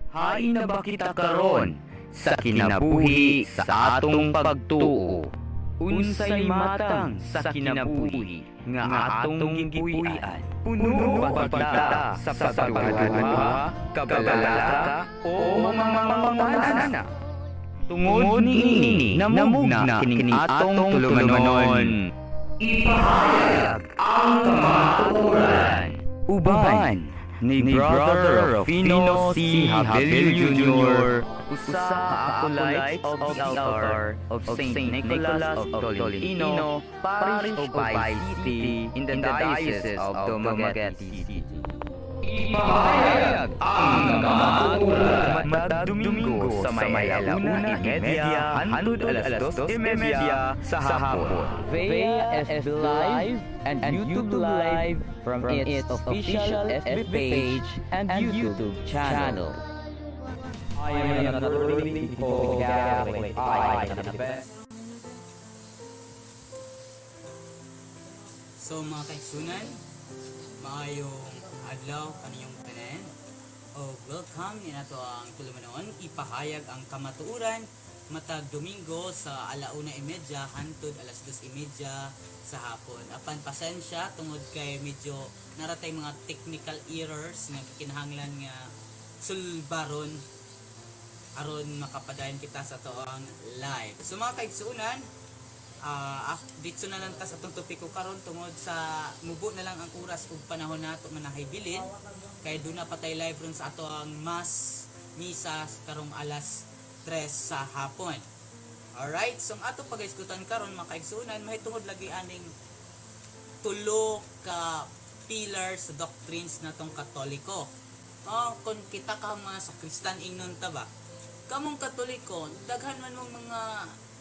Hain na ba kita karon sa kinabuhi sa atong pagtuo? Unsay matang sa kinabuhi nga atong gipuy-an? Puno ba kita sa pagduha-duha, kabalaka, o mga pangutana? Tungod niini, namugna kining atong tulumanon. Ipahayag ang kamatuoran. Uban ni Brother Rufino C. Habello Jr., usa ka acolyte of the altar of St. Nicholas of Tolentino, Parish of Bais City, in the Diocese of Dumaguete City. Ipahayag ang kamatuoran matag Domingo sa may 1:30 hantod 2:30 sa hapon. Via FB Live and YouTube Live from its official FB page and YouTube channel. I am an early people Catholic. I am the best. So, mga kaigsunan, maayong adlaw kaniyong tanan. O welcome ni nato ang tulumanon, Ipahayag ang Kamatuoran, matag Domingo sa 1:30 hantod 2:30 sa hapon. Apan pasensya tungod kay medyo naratay mga technical errors nga kinahanglan nga sulbaron aron makapadayon kita sa atoang live. So, mga kaigsunan, dito na lang ta sa atong topiko karon tungod sa mubo na lang ang oras ug panahon nato manahay bilin kay duna pa tay live ron sa ato ang mass misa karong 3:00 sa hapon. Alright, so ang ato pag-iskutan karon, mga kaigsuonan, mahitungod lagi aning tulo ka pillars sa doctrines natong Katoliko. Oh, kung kita ka mga sakristan, ingnon ta ba? Kamong Katoliko, daghan man mong mga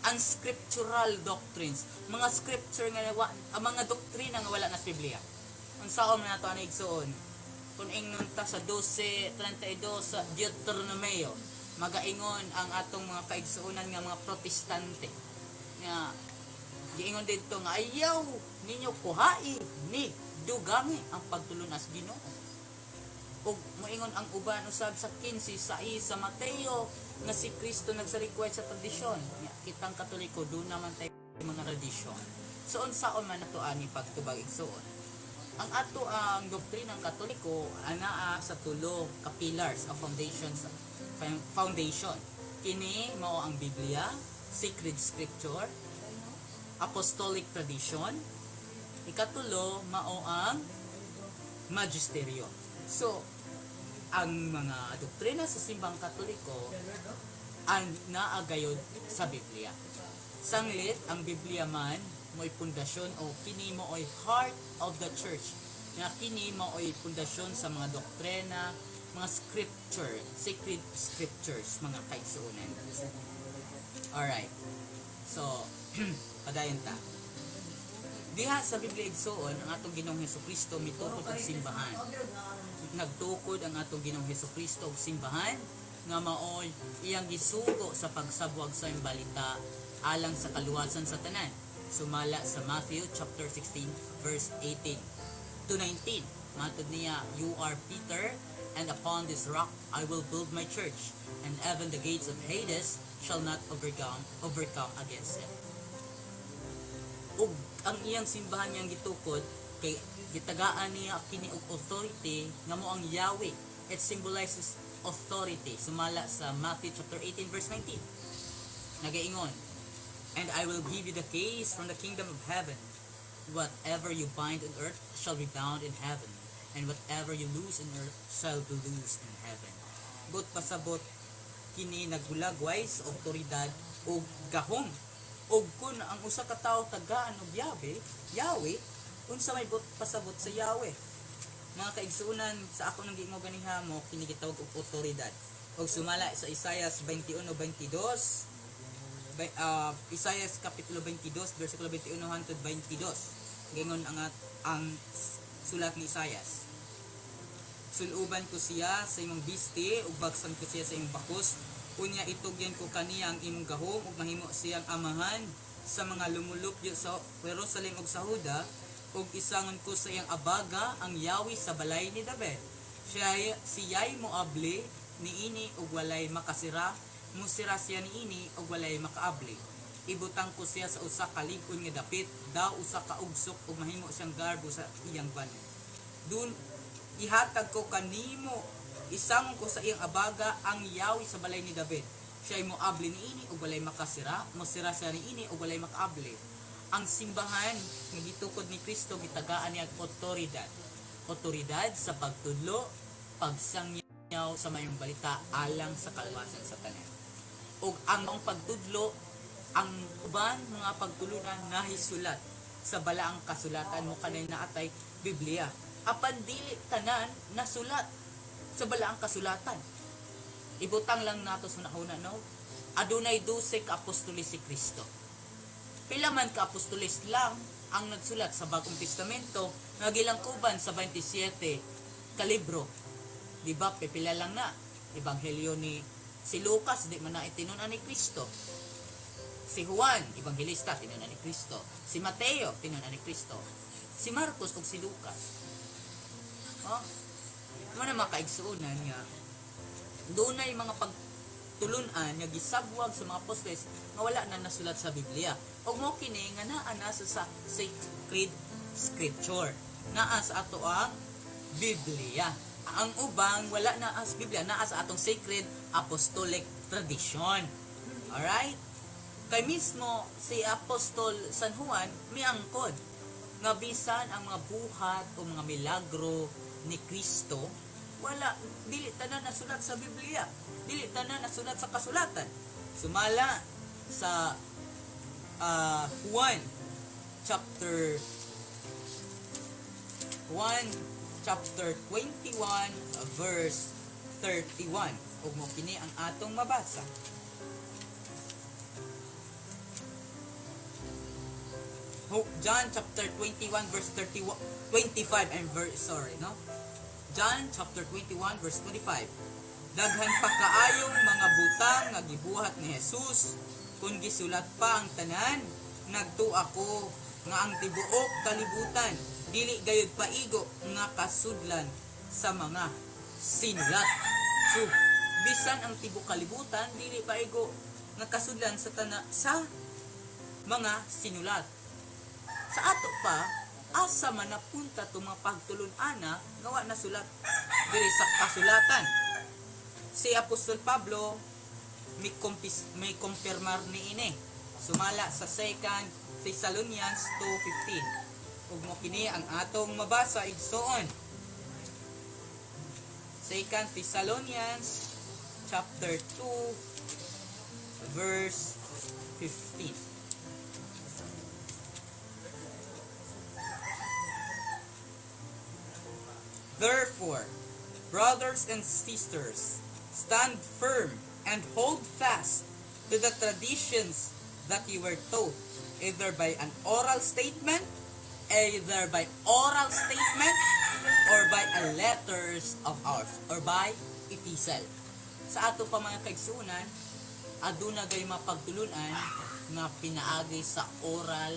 unscriptural doctrines, mga scripture nga wa, ang mga doktrina nga wala na sa Biblia. Unsaon man nato ani, igsuon? Kung ingnon ta sa 12:32 sa Deuteronomio, magaingon ang atong mga kaigsuonan nga mga Protestante nga giingon didto nga ayaw ninyo kuhai ni dugangi ang pagtulunas Ginoo. Ug moingon ang uban usab sa 15:6 sa Mateo nga si Kristo nagsalikway sa tradisyon. Nya, kitang Katoliko, duna man tay mga tradisyon. So unsaon man nato ani pagtubag, igsuon? Ang ato ang doktrina ng Katoliko anaa sa tulo ka pillars of foundations foundation. Kini mao ang Biblia, sacred scripture, apostolic tradition, ikatulo mao ang magisterio. So ang mga doktrina sa Simbang Katoliko ang naa gayod sa Biblia. Sanglit ang Biblia man mo'y pundasyon o kini mao'y heart of the church. Nga kini mao'y pundasyon sa mga doktrina, mga scripture, sacred scriptures, mga kaigsuonan. Alright. So, padayon ta. Diha sa Biblia, igsuon, ang atong Ginoong Hesus Kristo mitukod og simbahan. Nagtukod ang atong Ginoong Hesus Kristo og simbahan nga maoy iyang gisugo sa pagsabwag sa iyang balita alang sa kaluwasan sa tanan. Sumala sa Matthew chapter 16 verse 18 to 19. Matod niya, "You are Peter, and upon this rock I will build my church, and even the gates of Hades shall not overcome against it." Ug ang iyang simbahan niyang gitukod kay gitagaan niya kini og authority nga mao ang Yahweh. It symbolizes authority. Sumala sa Matthew chapter 18 verse 19. Nagaingon, "And I will give you the keys from the kingdom of heaven. Whatever you bind on earth shall be bound in heaven, and whatever you loose on earth shall be loosed in heaven." Buot pasabot, kini naghulagway sa awtoridad ug gahom. Ug kun ang usa ka tawo tagaan og Yahweh, Yahweh, unsa may buot pasabot sa Yahweh? Mga kaigsuonan, sa ako nang giingon ganiha mo kini gitawag og awtoridad. Ug sumala sa Isaiah 21:22, Isaiah kapitulo 22 versikulo 21 hangtod 22. Giingon ang sulat ni Isaiah, "Suluban ko siya sa imong bisti ug bagsan ko siya sa imong bakos. Unya itugyan ko kaniya ang imong gahom ug mahimo siyang amahan sa mga lumulupyo sa Jerusalem ug sa Huda, ug isangon ko sa iyang abaga ang yawi sa balay ni David. Siya siya'y moabli niini ug walay makasira, musira siya niini ug walay makaabli. Ibutang ko siya sa usa ka lig-on nga dapit, daw usa ka ugsok, ug mahimo siyang garbo sa iyang banon. Dun ihatag ko kanimo, isamong ko sa iyang abaga ang yawi sa balay ni David. Siya ay moabli niini ug walay makasira, mosira siya niini ug walay makaabli. Ang simbahan nga gitukod ni Kristo, gitagaan niya og otoridad. Otoridad sa pagtudlo, pagsangyaw sa mayong balita alang sa kaluwasan sa tanan. Ug ang pagtudlo, ang uban mga pagtulunan nahisulat sa balaang kasulatan mo kanay naatay Biblia. Apan dili tanan nasulat sa balaang kasulatan. Ibutang lang nato sa hunahuna, no? Adunay 12 ka apostoles si Kristo. Pila man ka apostoles lang ang nagsulat sa Bagong Testamento nga gilangkuban sa 27 ka libro? Di ba? Pipila lang na. Ebanghelyo ni si Lucas, di man na itinun-an ni Kristo. Si Juan, Ebanghelista, tinun-an ni Kristo. Si Mateo, tinun-an ni Kristo. Si Marcos ug si Lucas. Oh? Mo na makaigsuonan nga dunay mga pagtulunan nga gisabwag sa mga apostoles nga wala na nasulat sa Biblia. Ug mo kini nga naa na sa sacred scripture. Naa sa ato ang Biblia. Ang ubang wala na sa Biblia, naa sa atong sacred apostolic tradition. Alright? Kay mismo si Apostol San Juan miangkod nga bisan ang mga buhat o mga milagro ni Kristo, wala, dili tanan nasulat sa Biblia, dili tanan nasulat sa kasulatan. Sumala sa Juan chapter 1, chapter 21 verse 31, ug mo kini ang atong mabasa. John chapter 21 verse 31, 25 and verse, sorry, no, John chapter 21 verse 25: "Daghan pa kaayong mga butang nga gibuhat ni Jesus. Kung gisulat pa ang tanan, nagtuo ako nga ang tibuok kalibutan dili gayud paigo nga kasudlan sa mga sinulat." So bisan ang tibuok kalibutan dili paigo nga kasudlan sa tana sa mga sinulat. Sa ato pa, asa man napunta itong mga pagtulun-ana nga wa nasulat diri sa kasulatan? Si Apostol Pablo may kumpirmar niini. Sumala sa 2 Thessalonians 2:15. Ug mo kini ang atong mabasa, igsoon. 2 Thessalonians chapter 2 verse 15. "Therefore, brothers and sisters, stand firm and hold fast to the traditions that you were taught, either by an oral statement, either by oral statement, or by a letters of ours, or by epistle." Sa ato pa, mga kaigsunan, aduna gay mapagtulunan nga pinaagi sa oral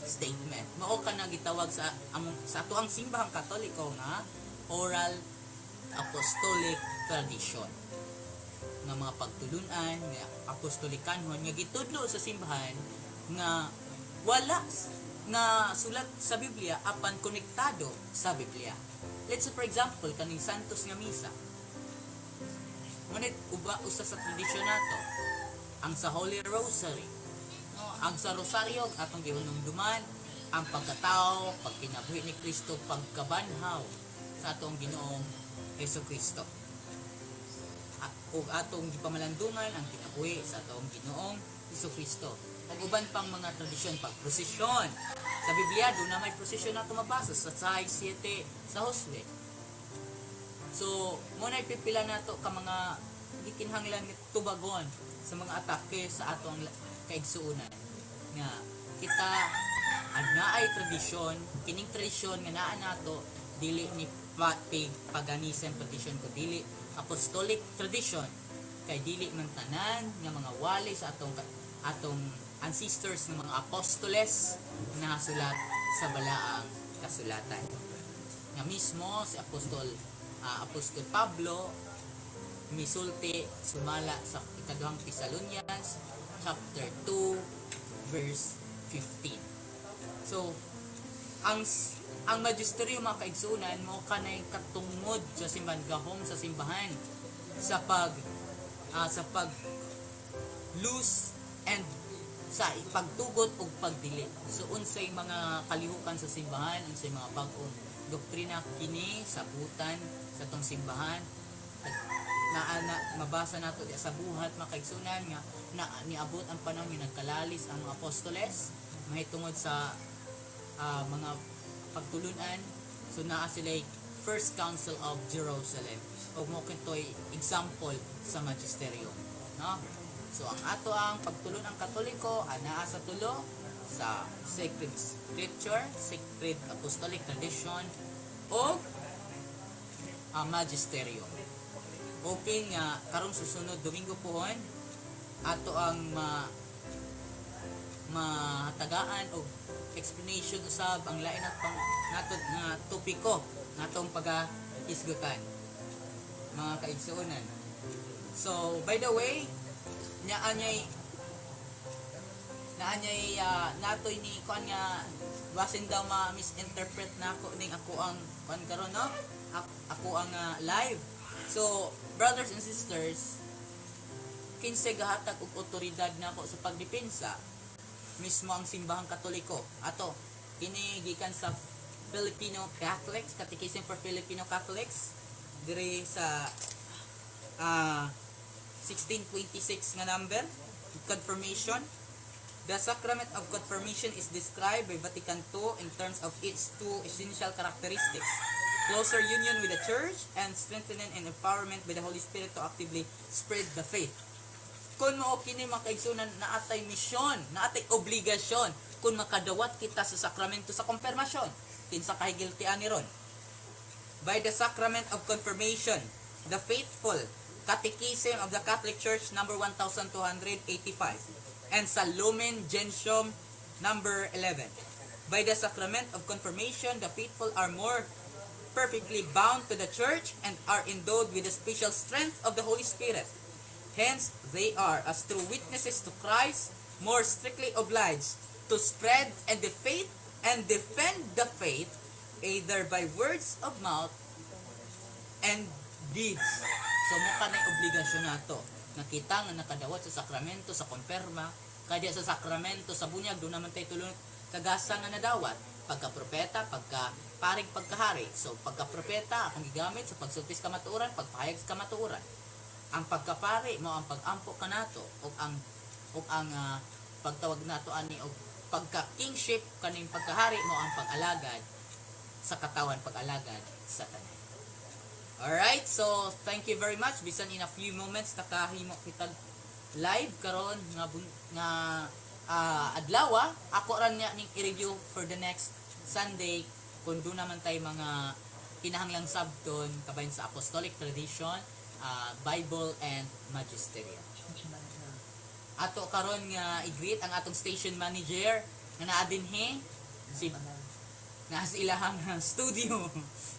statement. Mao ka na gitawag sa among sa ato ang simbahang Katoliko nga oral apostolic tradition, nga mga pagtulunan nga apostolikanhon nga gitudlo sa simbahan nga wala nga sulat sa Biblia apan konektado sa Biblia. Let's say, for example, kaning Santos nga Misa. Ngunit uba usa sa tradisyon nato ang sa Holy Rosary. No, ang sa Rosaryo atong gihunumduman ang pagkatao, pagkinabuhi ni Kristo, pagkabanhaw sa atong Ginoong Hesus Kristo. Ug atong gipamalandungan ang kinabuhi sa atong Ginoong Hesus Kristo. Ug uban pang mga tradisyon, pagprosesyon. Sa Biblia do na may prosesyon na mabasa sa 6, 7 sa Josue. So, mo na ipipila nato ka mga gikinahanglan nga tubagon sa mga atake sa atong kaigsuonan nga kita ay tradisyon. Kining tradisyon nga naa nato dili ni paganism tradition ko dili apostolic tradition, kay dili man tanan nga mga wali sa atong ancestors nga mga apostoles nasulat sa balaang kasulatan. Nga mismo si Apostol Pablo misulti sumala sa Ikaduhang Thessalonians chapter 2 verse 15. So ang magisterium, mga kaigsunan, mo kanay katungod sa simbahan, gahom sa simbahan sa pag loose and sa pagtugot ug pagdili. So unsay mga kalihukan sa simbahan, unsay mga bag-ong doktrina, kini sabutan sa tong simbahan na, na mabasa nato diya sa Buhat, mga kaigsunan, nga na niabot ang panahon nga nagkalalis ang mga apostoles mahitungod sa mga pagtulunan. So naa sila First Council of Jerusalem ug mo kitoy example sa magisterium, no? So ang ato ang pagtulun-ang Katoliko anaa sa tulo: sa sacred scripture, sacred apostolic tradition o magisterium. Hoping nga karong susunod Domingo pohon ato ang mahatagaan og explanation usab ang lain at pang nato nga topiko natong pagahisgutan, mga kaigsuonan. So by the way, naa nyay natoy ni kuan nga basin daw ma misinterpret nako ning ako ang kuan karon, no? Ako ang live. So brothers and sisters, kinsay gahatag og otoridad nako sa pagdepensa? Mismo ang Simbahang Katoliko. Ato kini gikan sa Filipino Catholics, Catechism for Filipino Catholics, diri sa 1626 nga number, confirmation. The sacrament of confirmation is described by Vatican II in terms of its two essential characteristics: closer union with the Church and strengthening and empowerment by the Holy Spirit to actively spread the faith. Kung mao kini, mga kaigsunan, naatay misyon, naatay obligasyon kung makadawat kita sa sakramento sa konfirmasyon. Kinsa kahigilti ani ron? By the sacrament of confirmation, the faithful, Catechism of the Catholic Church number 1285 and sa Lumen Gentium number 11. By the sacrament of confirmation, the faithful are more perfectly bound to the Church and are endowed with the special strength of the Holy Spirit. Hence, they are, as true witnesses to Christ, more strictly obliged to spread and the faith and defend the faith either by words of mouth and deeds. So mo kanay obligasyon nato. Nakita nga nakadawat sa sakramento sa kumpirma, kaya sa sakramento sa bunyag do naman tayo tulong kagasa nga nadawat pagka propeta, pagka parig, pagkahari. So pagka propeta akong gigamit sa pagsulti sa kamatuoran, pagpahayag sa kamatuoran. Ang pagkapari mo ang pagampo kanato ug ang pagtawag nato ani og pagka kingship, kaning pagkahari mo ang pag-alagad sa katawan, pag-alagad sa tanan. Alright, so thank you very much. Bisan in a few moments nakahimo kita live karon nga adlaw. Ako ra niya ning i-review for the next Sunday kung do naman tay mga kinahanglang sabton kabahin sa apostolic tradition, Bible and magisterium. Ato karon nga i-greet ang atong station manager nga naa dinhi si nasa ilahang studio,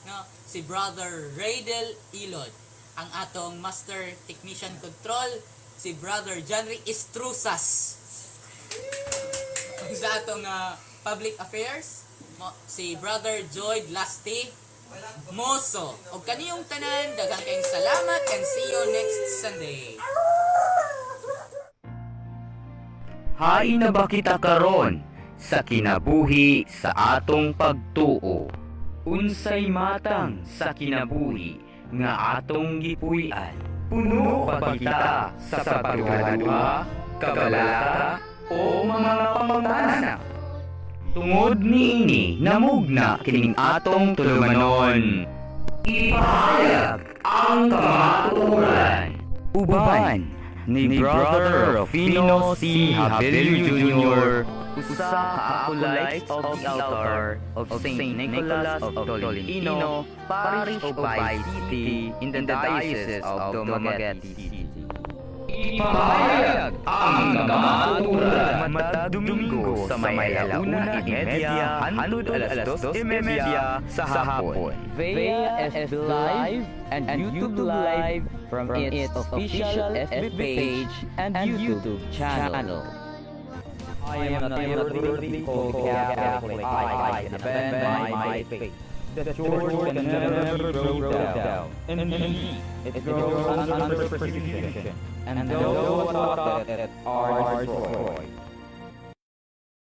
no? Si Brother Radel Ilod, ang atong master technician control si Brother Johnry Estrusas, sa atong public affairs mo, si Brother Joy Lasti Moso, ug kaniyong tanan, daghang kayong salamat and see you next Sunday. Hain na ba kita karon sa kinabuhi sa atong pagtuo? Unsay matang sa kinabuhi nga atong gipuy-an? Puno ba kita sa pagduha, kabalaka o mga pangutana? Tungod niini, namugna kining atong tulumanon. Ipahayag ang kamatuoran. Uban ni Brother Rufino C. Habello Jr., usa ka acolytes of the altar of St. Nicholas of Tolentino, Parish of Bais City, in the Diocese of Dumaguete City. Ipahayag ang kamatuoran. Matag Domingo sa may 1:30 hangtod 2:30 sa hapon. Via FB Live and YouTube Live from its official FB page and YouTube channel. I am not earthly Catholic. I defend my faith. The church can never grow down. Indeed, it grows under persecution, and those who attack it are destroyed.